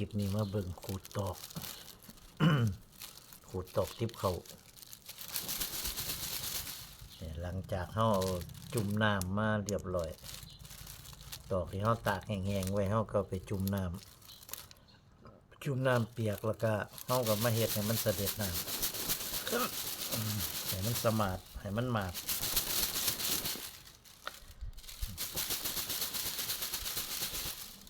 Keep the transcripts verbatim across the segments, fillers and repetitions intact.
คลิปนี้มาเบิ่งขูดตอก ขูดตอกติบเข้า เนี่ย หลังจากเฮาเอาจุ่มน้ำมาเรียบร้อย ตอกที่เฮาตากแห้งๆไว้ เฮาก็ไปจุ่มน้ำ จุ่มน้ำเปียก แล้วก็เฮาก็มาเฮ็ดให้มันสะเด็ดน้ำ ให้มันสะหมาด ให้มันหมาด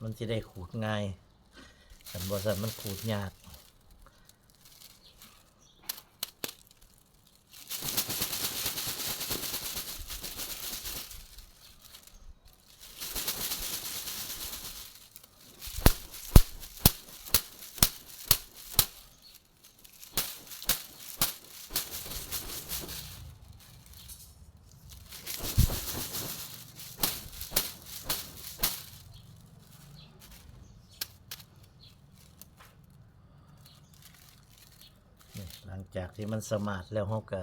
มันสิได้ขูดง่าย คันบ่ซั้นมันขูดยาก นี่ หลังจากที่มันสะหมาดแล้ว เฮาก็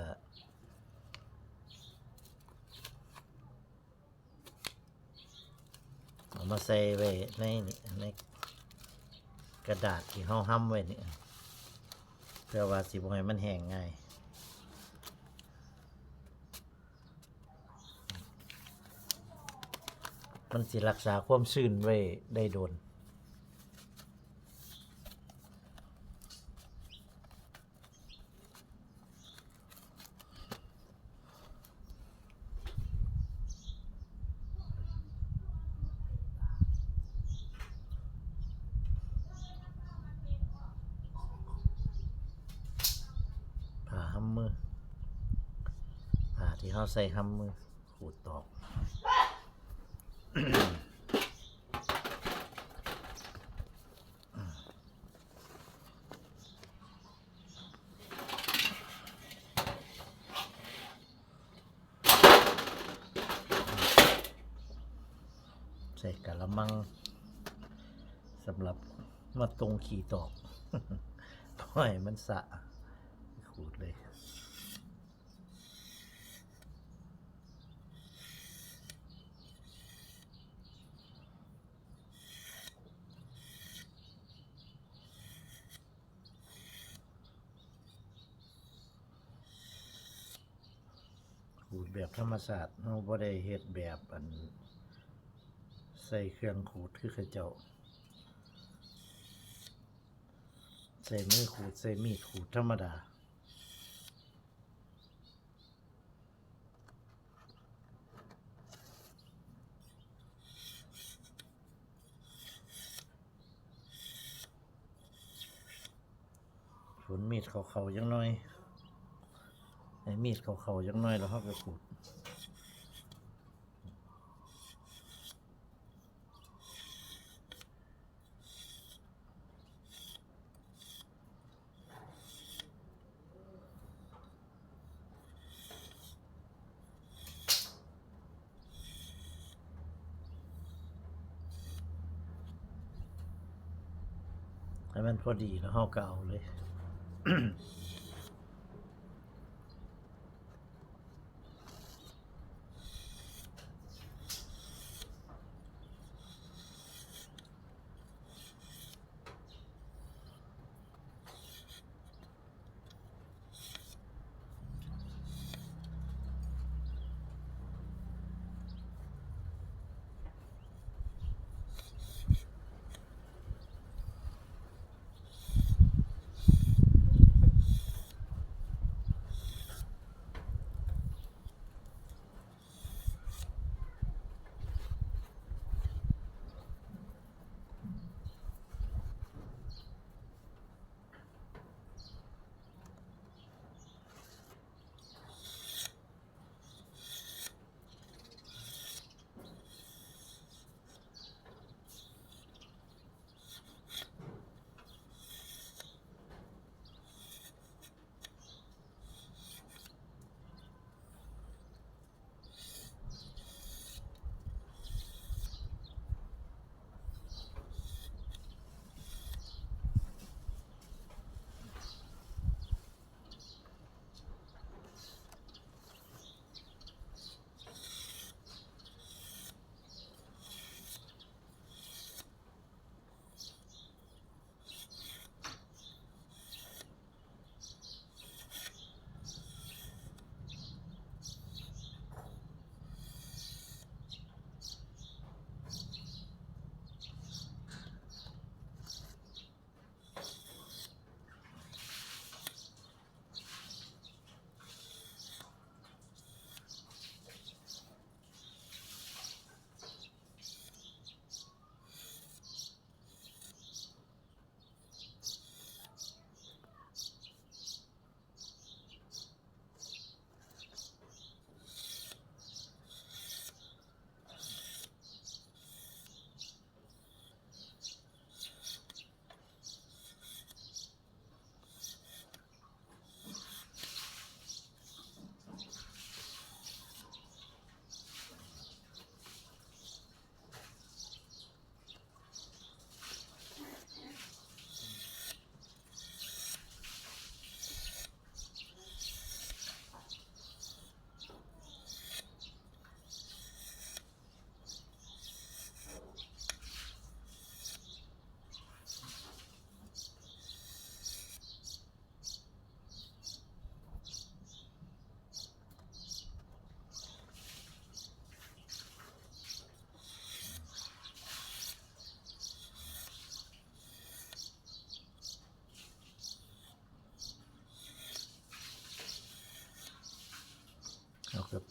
เอามาใส่ไว้ในนี่ ในกระดาษที่เฮาห้ำไว้นี่ เพื่อว่าสิบ่ให้มันแห้งง่าย มันสิรักษาความชื้นไว้ได้โดน ผ้าห้ำมือ ผ้าที่เฮาใส่ห้ำมือ ขูดตอก ใส่กะละมัง สำหรับมาตรงขี้ตอก ปล่อยมันสะ ขูดเลย ขูดแบบธรรมชาติ เราบ่ได้เฮ็ดแบบอัน ใส่เครื่องขูดคือเขาเจ้า ใส่มือขูด ใส่มีดขูดธรรมดา ฝนมีดเขาๆจังหน่อย ให้มีดเขาๆจังหน่อย แล้วเราไปขูด ให้มันพอดีแล้วเราก็เอาเลย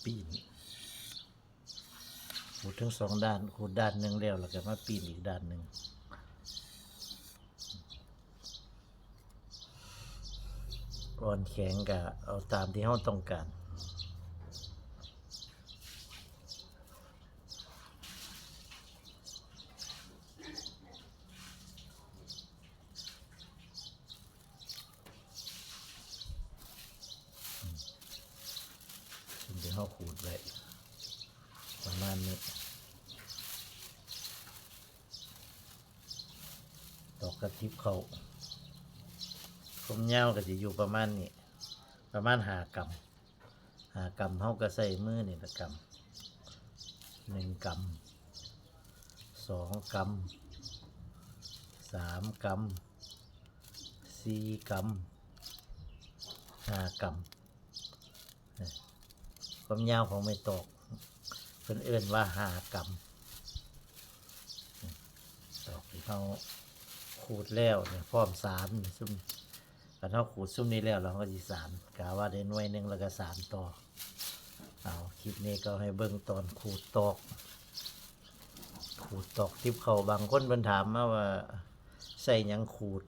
ปิ้น ขูดทั้งสองด้าน ขูดด้านหนึ่งแล้ว แล้วก็มาปิ้นอีกด้านหนึ่ง อ่อนแข็งก็เอาตามที่เราต้องการ สิ่งที่เราขูดไว้ ประมาณนี้ ตอกกระติบเข้า ความยาวก็สิอยู่ประมาณนี้ ประมาณห้ากรัม ห้ากรัม เราก็ใส่มือนี่ละกรัม หนึ่งกรัม สองกรัม สามกรัม สี่กรัม ห้ากรัม ความยาวของไม้ตอก เพิ่นเอิ้นว่าห้ากรัม ตอกที่เราขูดแล้วเนี่ย พร้อมสานนี่ ซุม คันเราขูดซุมนี้แล้ว เราก็สิสาน กะว่าได้หน่วยหนึ่งแล้วก็สานต่อ เอา คลิปนี้ก็ให้เบิ่งตอนขูดตอก ขูดตอกติบเข้า บางคนเพิ่นถามมาว่า ใส่หยังขูด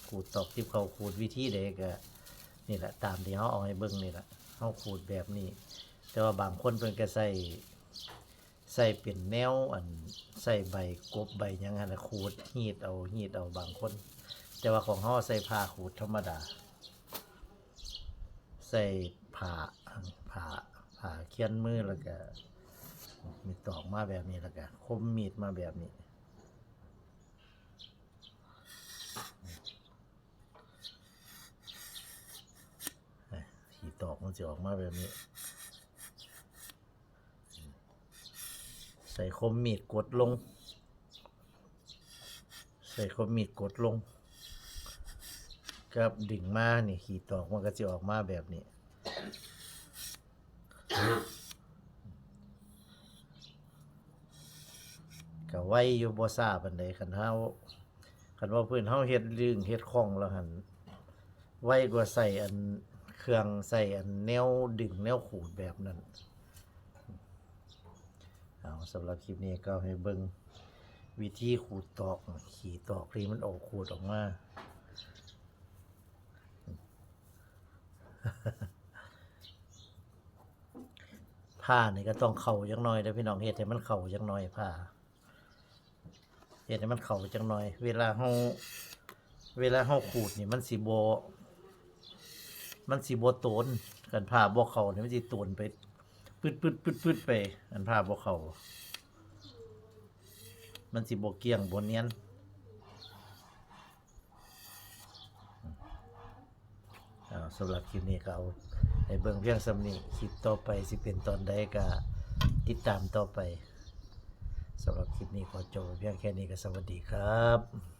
ขูดตอกติบเข้า ขูดวิธีใด ก็นี่แหละ ตามที่เราเอาให้เบิ่งนี่แหละ เราขูดแบบนี้ แต่ว่าบางคนเพิ่นก็ใส่ ใส่เป็นแนวอัน ใส่ใบกบใบหยังหั่นน่ะ ขูด หีดเอา หีดเอา บางคน แต่ว่าของเราใส่ผ้าขูดธรรมดา ใส่ผ้า ผ้า ผ้าเคียนมือ แล้วก็มีดตอกมาแบบนี้ แล้วก็คมมีดมาแบบนี้ ขีดตอกมันจะออกมาแบบนี้ ใส่คมมีดกดลง ใส่คมมีดกดลง กับดึงมานี่ ขีดตอกมันก็จะออกมาแบบนี้ ก็ไวอยู่ บ่ช้าปานใด คันเฮา คันว่าพื้นเฮาเฮ็ดลึงเฮ็ดคล่องแล้วหั่น ไวกว่าใส่อันเครื่อง ใส่อันแนวดึงแนวขูดแบบนั้น เอา สำหรับคลิปนี้ก็ให้เบิ่งวิธีขูดตอก ขีดตอกที่มันออกขูดออกมา ผ้านี่ก็ต้องเข้าจักหน่อยเด้อพี่น้อง เฮ็ดให้มันเข้าจักหน่อยผ้า เฮ็ดให้มันเข้าจักหน่อย เวลาเฮา เวลาเฮาขูดนี่มันสิบ่ มันสิบ่โตน คันผ้าบ่เข้านี่มันสิโตนไป ปืดๆๆๆ ไป คันผ้าบ่เข้า มันสิบ่เกลี้ยงบ่เนียน อ่า สำหรับคลิปนี้ก็เอาให้เบิ่งเพียงส่ำนี้ คลิปต่อไปสิเป็นตอนใดก็ติดตามต่อไป สำหรับคลิปนี้ขอจบเพียงแค่นี้ก็สวัสดีครับ